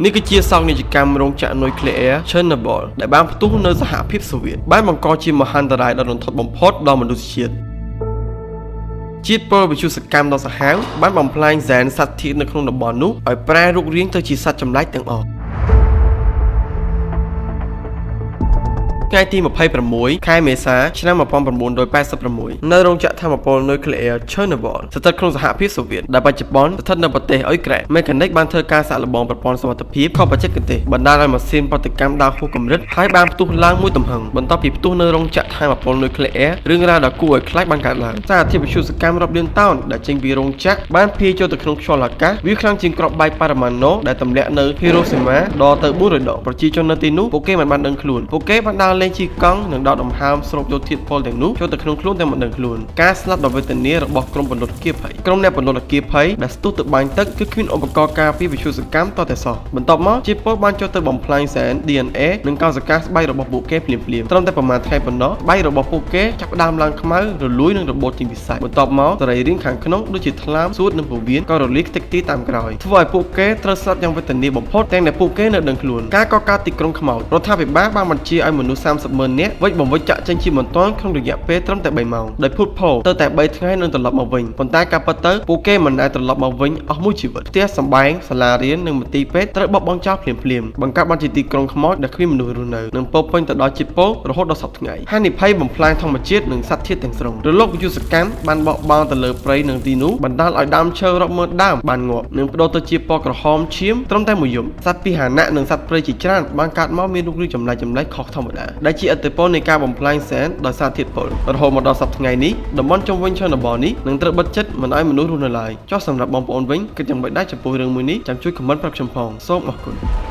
នេះគឺជាសោកនាដកម្មរោងចក្រនុយក្លេអ៊ែរ Chernobyl ដែលបានផ្ទុះនៅសហភាពសូវៀតបានបង្កជាមហន្តរាយដ៏រន្ធត់បំផុតដល់មនុស្សជាតិជាតិពុលវិទ្យុសកម្មដ៏សាហាវបានបំផ្លាញហ្សែនសត្វធាតុនៅក្នុងតំបន់នោះឲ្យប្រែរូបរាងទៅជាសត្វចម្លែកទាំងអស់ថ្ងៃទី26ខែមេសាឆ្នាំ1986នៅរោងចក្រថាមពលនុយក្លេអ៊ែរ Chernobyl ស្ថិតក្នុងសហភាពសូវៀតដែលបច្ចុប្បន្នស្ថិតនៅប្រទេសអ៊ុយក្រែនមេកានិកបានធ្វើការសាកល្បងប្រព័ន្ធសុវត្ថិភាពខុសបច្ចេកទេសបណ្ដាលឲ្យម៉ាស៊ីនប្រតិកម្មដើរហួសកម្រិតហើយបានផ្ទុះឡើងមួយទំហឹងបន្ទាប់ពីផ្ទុះនៅរោងចក្រថាមពលនុយក្លេអ៊ែររឿងរ៉ាវដ៏គួរឲ្យខ្លាចបានកើតឡើងសារធាតុវិទ្យុសកម្មរាប់លានតោនដែលចេញពីរោងចក្របានភាយចូលទៅក្នុងខ្យល់អាកាសវាខ្លាំងជាងគ្រាប់បែកបរមាណូដែលទម្លាក់នៅហ៊ីរ៉ូស៊ីម៉ាដល់ទៅ400ដងប្រជាជននៅទីនោះពួកគេមិនបានដឹងខ្លួនពួកគេបានដើរលេងជិះកង់និងដកដង្ហើមស្រូបយកធាតុពុលទាំងនោះចូលទៅក្នុងខ្លួនទាំងមិនដឹងខ្លួនការស្លាប់ដ៏វេទនារបស់ក្រុមពន្លត់អគ្គិភ័យក្រុមអ្នកពន្លត់អគ្គិភ័យដែលស្ទុះទៅបាញ់ទឹកគឺគ្មានឧបករណ៍ការពារវិទ្យុសកម្មតតែសោះបន្ទាប់មកជាតិពុលបានចូលទៅបំផ្លាញសែន DNA និងកោសិកាស្បែករបស់ពួកគេភ្លាមៗត្រឹមតែប្រហែលថ្ងៃប៉ុណ្ណោះស្បែករបស់ពួកគេចាប់ផ្ដើមឡើងខ្មៅរលួយនិងរបូតចេញពីសាច់បន្ទាប់មកសរីរាង្គខាងក្នុងដូចជាថ្លើមសួតនិងពោះវៀនក៏រលាយខ្ទេចខ្ទីតាមក្រោយធ្វើឲ្យពួកគេត្រូវស្លាប់យ៉ាងវេទនាបំផុតទាំងដែលពួកគេនៅដឹងខ្លួនការកកើតទីក្រុងខ្មោចរដ្ឋាភិបាលបានបញ្ជាឲ្យមនុស្ស30ម៉ឺននាក់វេចបង្វេចចាក់ចេញជាបន្ទាន់ក្នុងរយៈពេលត្រឹមតែ3ម៉ោងដោយភូតភរទៅតែ3ថ្ងៃនឹងត្រឡប់មកវិញប៉ុន្តែការពិតទៅពួកគេមិនដែលត្រឡប់មកវិញអស់មួយជីវិតផ្ទះសម្បែងសាលារៀននិងមន្ទីរពេទ្យត្រូវបោះបង់ចោលភ្លាមៗបង្កើតបានជាទីក្រុងខ្មោចដែលគ្មានមនុស្សរស់នៅនិងពោរពេញទៅដោយជាតិពុលរហូតដល់សព្វថ្ងៃហានិភ័យបំផ្លាញធម្មជាតិនិងសត្វធាតុទាំងស្រុងរលកវិទ្យុសកម្មបានបក់បោងទៅលើព្រៃនិងទីនោះបណ្ដាលឲ្យដើមឈើរាប់ម៉ឺនដើមបានងាប់និងប្ដូរទៅជាពណ៌ក្រហមឈាមត្រឹមតែមួយយប់សត្វពាហនៈនិងសត្វព្រៃជាច្រើនបានកើតមកមានរូបរាងចម្លែកៗខុសធម្មតាដែលជាឥទ្ធិពលនៃការបំផ្លាញសែនដោយសារធាតុពុលរហូតមកដល់សព្វថ្ងៃនេះតំបន់ជុំវិញជនបទនេះនឹងត្រូវបិទចិត្តមិនឲ្យមនុស្សរស់នៅឡើយចុះសម្រាប់បងប្អូនវិញគិតយ៉ាងម៉េចដែរចំពោះរឿងមួយនេះចាំជួយ comment ប្រាប់ខ្ញុំផងសូមអរគុណ។